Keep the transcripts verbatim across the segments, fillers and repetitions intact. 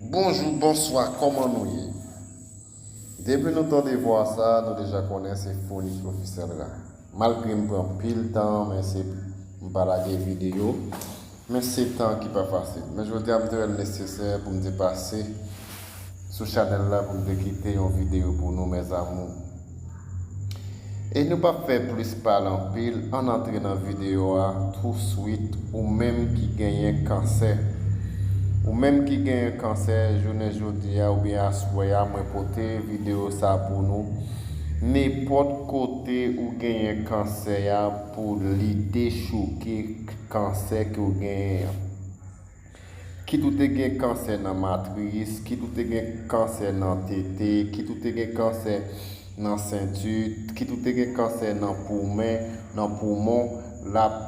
Bonjou, bonswa, kòman nou ye? Depi nou tande vwa sa, nou deja konnen se Fonix Ofisyèl la. Malgre m pran pil tan, men se m pa lage videyo, men se tan ki pa fasil. Men jodi a m te wè l nesesè pou m te pase sou chanèl la pou m te kite yon videyo pou nou, mes amours. E nou p ap fè plis pale anpil, ann antre nan videyo a touswit. Ou menm ki genyen kansè, ou menm ki genyen kansè, jounen jodi a oubyen aswè a, mwen pote videyo sa pou nou. Nenpòt kote ou genyen kansè a, pou li dechouke kansè ke w genyen an. Kit ou te gen kansè nan matris, kit ou te gen kansè nan tete, kit ou te gen kansè nan senti, kit ou te gen kansè nan poumen, nan poumon, l ap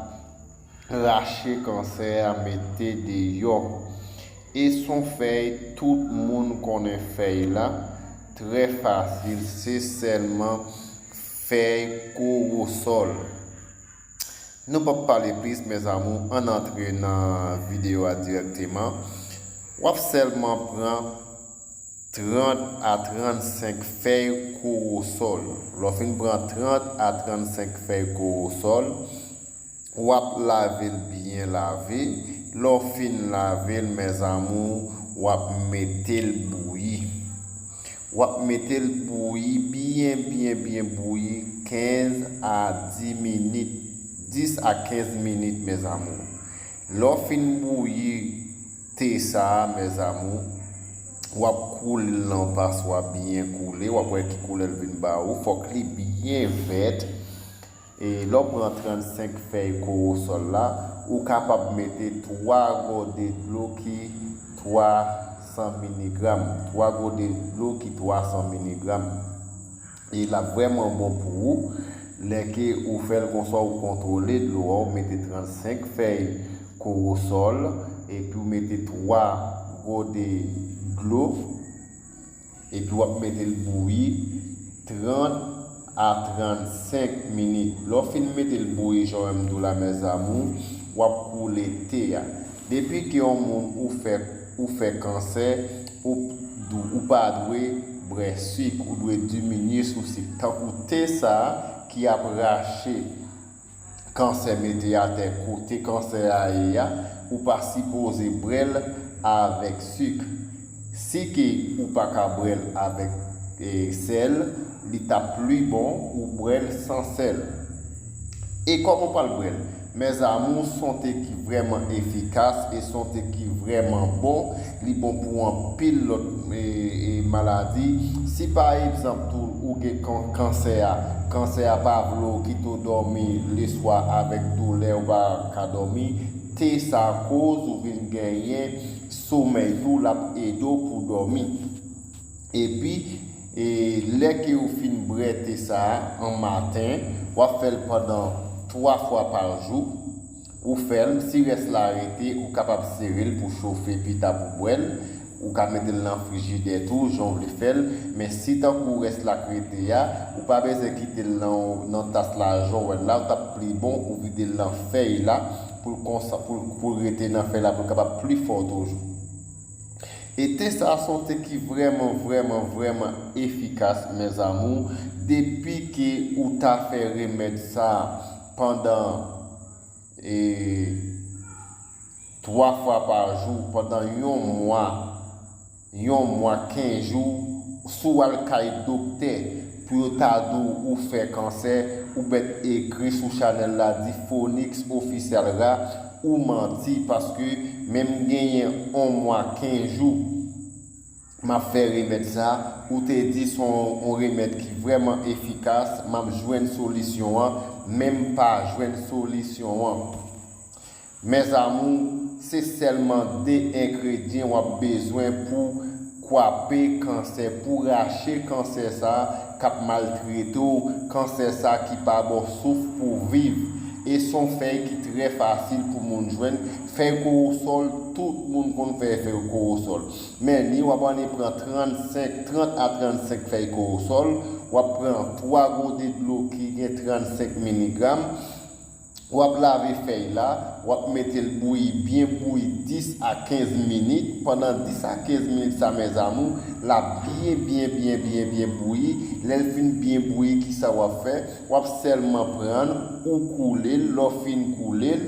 rache kansè a, mete deyò. E s on fèy, tout moun konnen fèy la, trè fasil, se sèlman fèy korosòl. Nou p ap pale plis, mes amours, ann antre nan videyo a dirèkteman. W ap sèlman pran trant a trannsenk fèy korosòl. Lè w fin pran trant a trannsenk fèy korosòl, w ap lave l byen lave. Lè w fin lave l, mes amours, w ap mete l bouyi. W ap mete l bouyi byen, byen, byen bouyi, kenz a dis minit, dis a kenz minit, mes amours. Lè w fin bouyi te sa a, mes amours, w ap koule l nan paswa byen koule, w ap wè ki koulè l vin ba ou, fòk li byen vèt. E lè w pran trannsenk fèy korosòl la, ou kapab mete twa gòde dlo ki twa san miligram. Twa gòde dlo ki twa san miligram. E l ap vrèman bon pou ou. Lè ke ou fè l konsa, ou kontwole dlo a, ou mete trannsenk fèy korosòl, epi ou mete twa gòde dlo. Epi w ap mete l bouyi trant a trannsenk minit. Lè w fin mete l bouyi, jan w wè m di w la, mes amours, w ap koule te a. Depi ke yon moun ou fè, ou fè kansè, ou, ou pa dwe bwè sik, ou dwe diminye sou sik. Tankou te sa a ki ap rache kansè mete atè kote kansè a ye a, ou pa sipoze bwè l avèk sik. Si ke ou pa ka bwè l avèk, e, sèl, li t ap pli bon ou bwè l san sèl. E kòman w pral bwè l? Mes amours, s on te ki vrèman efikas e s on te ki vrèman bon. Li bon pou anpil lòt, e, e, maladi. Si pa egzanp tou ou gen kan-, kansè a, kansè a pa vle w kite w dòmi leswa avèk doulè, ou pa ka dòmi, te sa koz ou vin genyen somèy tou, l ap ede w pou w dòmi. Epi, e, lè ke ou fin bwè te sa a an maten, w ap fè l pandan twa fwa pa jou. Ou fè l, si rès la rete, ou kapab sere l pou chofe pita pou bwè l. Ou ka mete l nan frijidè tou, jan w vle fè l. Men si tankou rès la k rete a, ou pa bezwen kite l nan, nan tas la, jan w wè l la, ou t ap pli bon ou vide l nan fèy la, pou l konsa, pou l, pou l rete nan fèy la, pou l kapab pli fò toujou. E te sa a s on te ki vrèman, vrèman, vrèman efikas, mes amours. Depi ke ou ta fè remèd sa a pandan, e, twa fwa pa jou, pandan yon mwa, yon mwa, kenz jou, si w al kay doktè pou yo ta di w ou fè kansè, ou mèt ekri sou chanèl la, di Fonix Ofisyèl la, ou manti, paske menm genyen yon mwa, kenz jou, m ap fè remèd sa, ou te di s on, on remèd ki vrèman efikas, m ap jwenn solisyon an, men m pa jwenn solisyon an. Mes amours, se sèlman de engredyan w ap bezwen pou kwape kansè, pou rache kansè sa a k ap maltrete w, kansè sa a ki pa ba w souf pou w viv. E s on fèy ki trè fasil pou moun jwenn. Fèy kowosòl, tout moun konn fè fèy kowosòl. Men li, w ap annik pran trannsenk, trant a trannsenk fèy kowosòl, w ap pran twa gode dlo ki gen trannsenk miligram, W ap lave fèy la, w ap mete l bouyi, byen bouyi dis a kenz minit. Pandan dis a kenz minit sa, mes amours, l ap byen, byen, byen, byen, byen bouyi. Lè l fin byen bouyi, kisa w ap fè? W ap sèlman pran l, ou koule l, lè w fin koule l,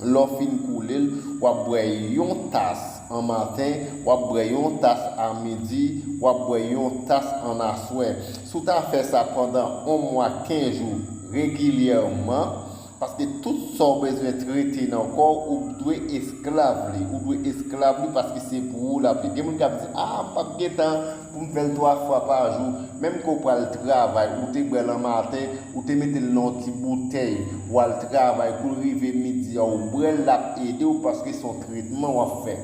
lè w fin koule l, w ap bwè yon tas an maten, w ap bwè yon tas a midi, w ap bwè yon tas an aswè. Si w ta fè sa pandan yon mwa, kenz jou, regilyèman, paske tout sa w bezwen trete nan kò w, ou dwe esklav li. Ou dwe esklav li paske se pou ou l ap ye. Gen moun k ap di, "A, m p ap gen tan pou m fè l twa fwa pa jou." Menm ke w pral travay, ou te bwè l an maten, ou te mete l nan yon ti boutèy, w al travay, kou l rive midi a, ou bwè l, l ap ede w paske se yon tretman w ap fè.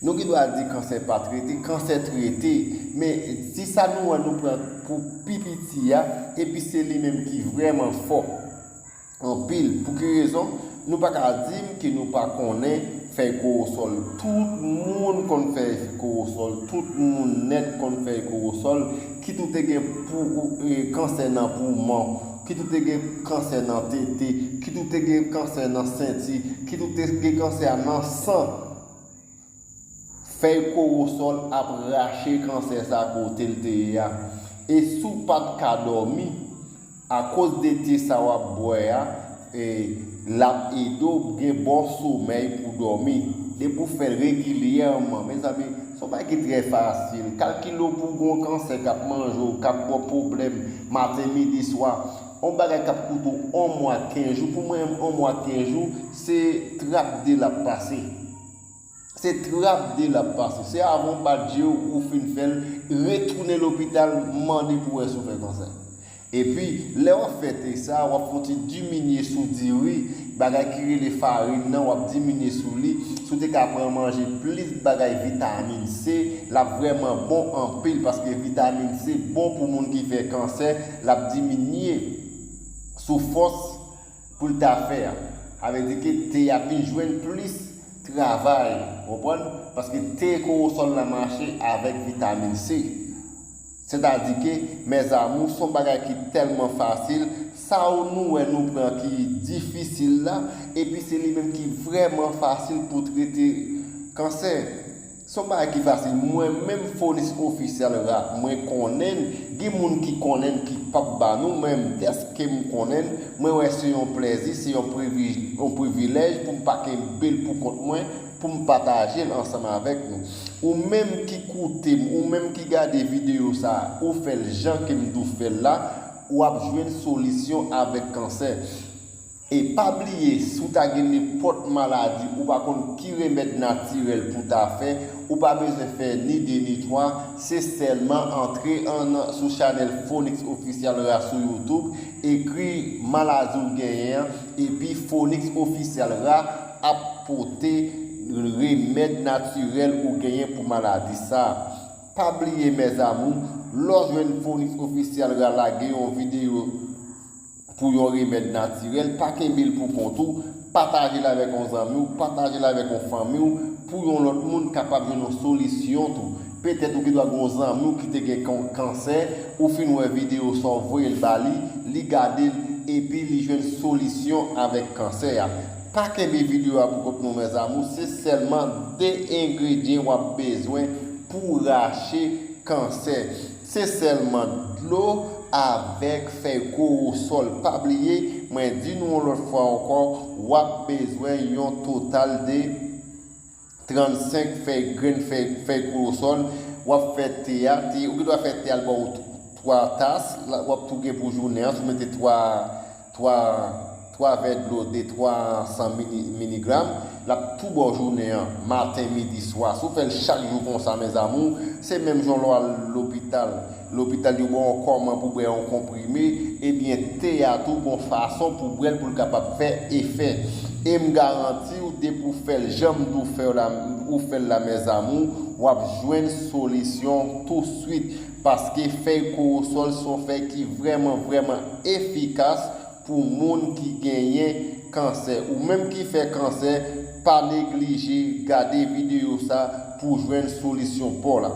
Nou gen dwa di kansè pa trete, kansè trete, men si sa nou wè nou pran pou pi piti a, epi se li menm ki vrèman fò anpil. Pou ki rezon? Nou pa ka di m ke nou pa konnen fèy kowosòl. Tout moun konn fèy kowosòl, tout moun nèt konn fèy kowosòl, kit ou te gen pou, e, kansè nan pouman, kit ou te gen kansè nan tete, kit ou te gen kansè nan senti, kit ou te gen kansè a nan san. Fèy kowosòl ap rache kansè sa kote l te ye a. E si w pa t ka dòmi, akoz de te sa w ap bwè a, e, l ap ede w gen bon somèy pou dòmi. Depi w fè l regilyèman, mezanmi, se yon bagay ki trè fasil. Kalkile w pou w gen yon kansè k ap manje w, k ap ba w pwoblèm maten, midi, swa. Yon bagay k ap koute w yon mwa, kenz jou. Pou mwen, yon mwa, kenz jou, se trap de l ap pase. Se trap de l ap pase. Se avan w bat je w, ou fin fè l, retounen lopital, mande pou wè si w fè kansè. Epi, lè w ap fè te sa, w ap fè yon ti diminye sou diri, bagay ki rele farin nan, w ap diminye sou li. Si w te ka pran manje plis bagay vitamin C, l ap vrèman bon anpil, paske vitamin C bon pou moun ki fè kansè, l ap diminye sou fòs pou l ta fè a. Sa vle di ke te a vin jwenn plis travay, konprann? Paske te kowosòl la mache avèk vitamin C. Sètadi ke, mes amours, se yon bagay ki tèlman fasil, sa w nou wè nou pran ki difisil la, epi se li menm ki vrèman fasil pou trete kansè. Se yon bagay ki fasil. Mwen menm, Phoenix Official Ra, mwen konnen l. Gen moun ki konnen l ki p ap ba nou, men dèske m konnen l, mwen wè se yon plèzi, se yon privi-, yon privilèj pou m pa kenbe l pou kont mwen, pou m pataje l ansanm avèk nou. Ou menm ki koute m, ou menm ki gade videyo sa a, ou fè l jan ke m di w fè l la, w ap jwenn solisyon avèk kansè. E pa bliye, si w ta gen nenpòt maladi, ou pa konn ki remèd natirèl pou w ta fè, ou pa bezwen fè ni de ni twa, se sèlman antre an, sou chanèl Phoenix Official Ra sou YouTube, ekri maladi w genyen an, epi Phoenix Official Ra ap pote remèd natirèl ou genyen pou maladi sa a. Pa bliye, mes amours, lè w jwenn Phoenix Official Ra lage yon videyo pou yon remèd natirèl, pa kenbe l pou kont ou, pataje l avèk yon zanmi w, pataje l avèk yon fanmi w, pou yon lòt moun kapab jwenn yon solisyon tou. Petèt ou gen dwa gen yon zanmi w ki te gen kan-, kansè, ou fin wè videyo sa w voye l ba li, li gade l, epi li jwenn solisyon avèk kansè a. Pa kenbe videyo a pou kont nou, mes amours, se sèlman de engredyan w ap bezwen pou rache kansè. Se sèlman dlo avèk fèy kowosòl. Pa bliye, mwen di nou yon lòt fwa ankò, w ap bezwen yon total de trannsenk fèy, grenn fèy, fèy kowosòl. W ap fè te a, te, ou gen dwa fè te a l ba w twa tas, la, w ap tou gen pou jounen an, si w mete twa, twa, twa vè dlo de twa san mili-, miligram, l ap tou ba w jounen an, maten, midi, swa. Si w fè l chak jou konsa, mes amours, se menm jan w al lopital. Lopital yo ba w yon kòman pou bwè yon konprime, ebyen, te a tou gon fason pou bwè l pou l kapab fè efè. E m garanti w, depi w fè l jan m di w fè l la, ou fè l la, mes amours, w ap jwenn solisyon touswit. Paske fèy kowosòl se yon fèy ki vrèman, vrèman efikas pou moun ki genyen kansè. Ou menm ki fè kansè, pa neglije gade videyo sa pou jwenn solisyon pa w la.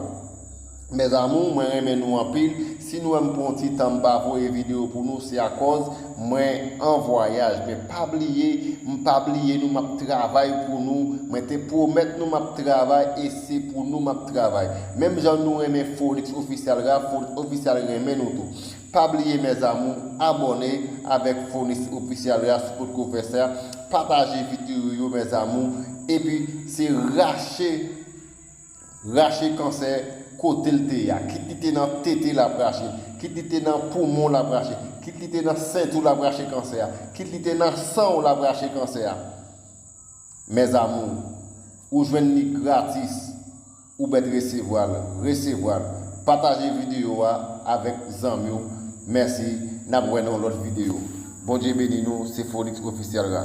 Mes amours, mwen renmen nou anpil. Si nou wè m pran yon ti tan m pa voye videyo pou nou, se akòz mwen an vwayaj. Men pa bliye, m pa bliye nou, m ap travay pou nou. Mwen te pwomèt nou m ap travay e se pou nou m ap travay. Menm jan nou renmen Phoenix Official Rap, Phoenix Official renmen nou tou. Pa bliye, mes amours, abòne avèk Phoenix Official Rap, si potko fè sa. Pataje videyo yo, mes amours. Epi, se rache, rache kansè kote l te ye a. Kit li te nan tete l ap rache. Kit li te nan poumon l ap rache. Kit li te nan sent ou l ap rache kansè a. Kit li te nan san ou l ap rache kansè a. Mes amours, ou jwenn li gratis. Ou mèt resevwa l, resevwa l. Pataje videyo a avèk zanmi w. Mèsi, n ap wè nan yon lòt videyo. Bondye beni nou, se Phoenix Official Rap.